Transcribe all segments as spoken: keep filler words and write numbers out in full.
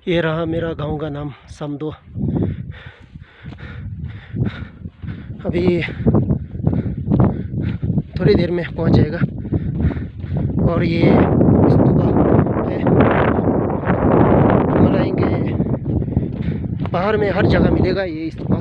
ये रहा मेरा गांव का नाम समदो। अभी थोड़ी देर में पहुंच जाएगा। और ये स्तूपा है, हिमालय के पहाड़ में हर जगह मिलेगा ये स्तूपा।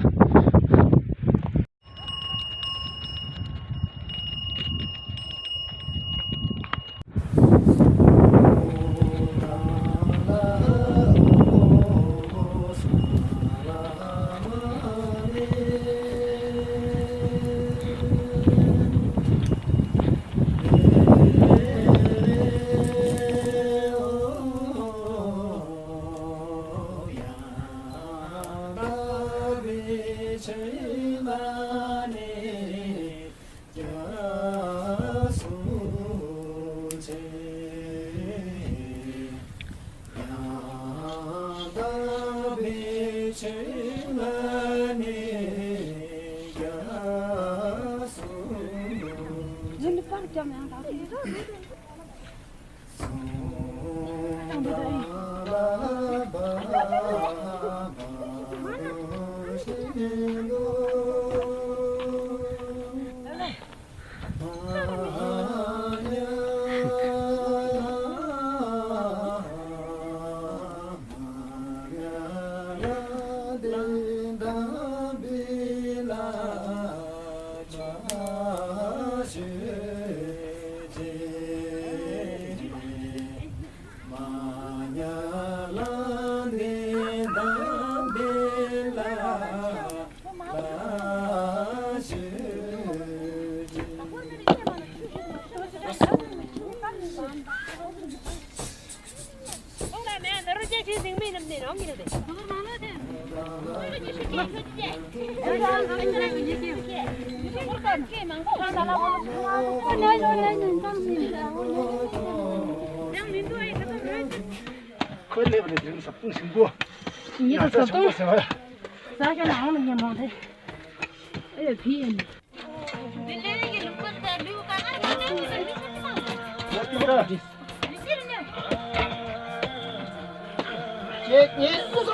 ཁོས་སླེབས་ནས་དེ་རིང་ཟ་ཕུང་ཞིམ་པོ། ཉི་ཟླ་ཟ་ཕུང་ཟ་ཤ་ནང་ལ་ཉན་མོ་དེ། ཨེ་ཕི་ཡིན། ངས་དེ་འདྲའི་སློབ་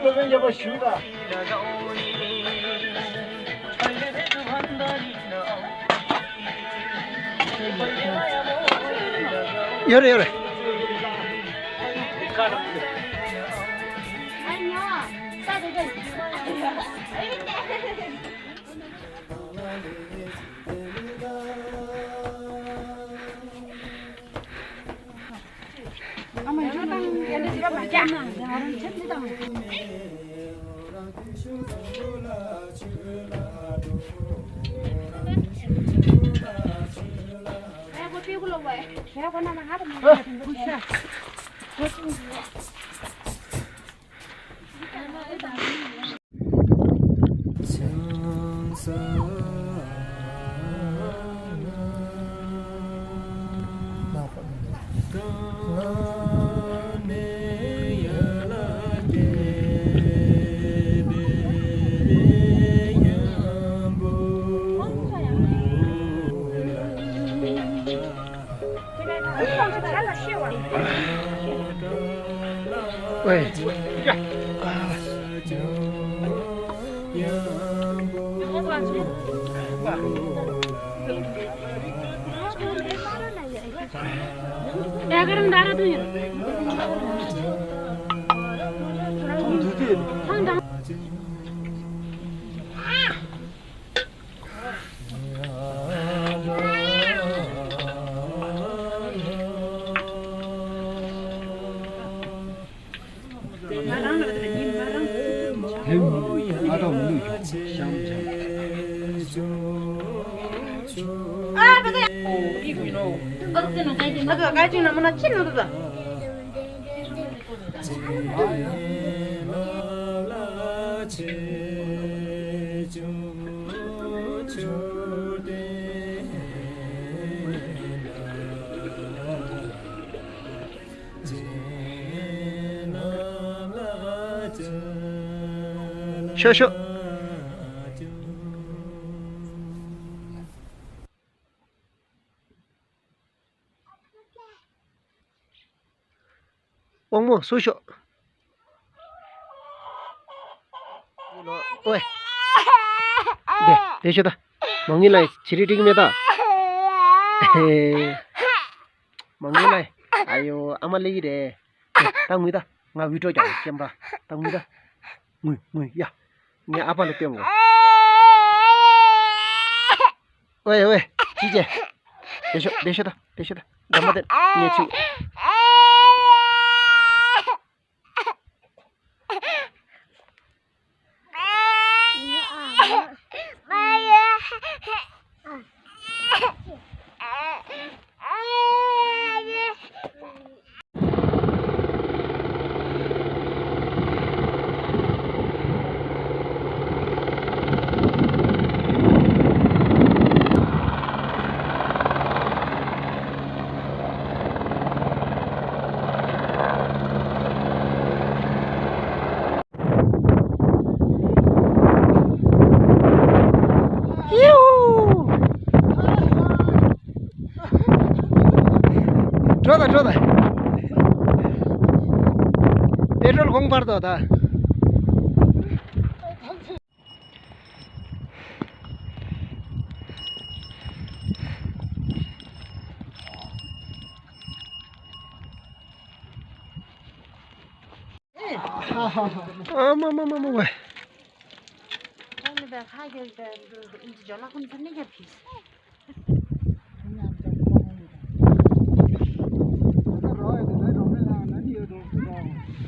དཔོན་རྒྱབ་པ་ཞུས་ལ། ཡོད་རེད་ཡོད་རེད། ཤོ་ཤོ། དབང་མོ་སུ་ཤོག་ཨོའི། དེ་དེ་ཤོད་ད། མ་ངུས་ལ་བྱི་རིལ་སྤྲད་ཀྱི་མེད་ད། མ་ངུས་ལ། ཨ་ཡོ་ཨ་མ་སླེབས་ཀྱི་རེད། ད་ངུས་ད། ང་འུད་སྒྲོག་རྒྱག་གི་སྐྱེམ་པ། ད་ངུས་ད། ངུས་ངུས་ཡ། ངས་ཨ་ཕ་ལ་སྟོན་དགོས། ཨོའི་ཨོའི། ཅི་བྱེད། དེ་ཤོད་དེ་ཤོད་ད་དེ་ཤོད་ད། འགྲམ་པ་དེ་ངས་ཆུ། འགྲོ་དང་འགྲོ་དང་། པེ་ཏྲོལ་གོང་འཕར་དོ་ད། ཨ་མ་མ་མ་མ་མ། ཁ་ནི་བས་ཁ་རྒྱབ་བས་འདི་འདི་ཇོ་ལགས་ཁོང་ཚོ་ནི་རྒྱབ་ཕིས།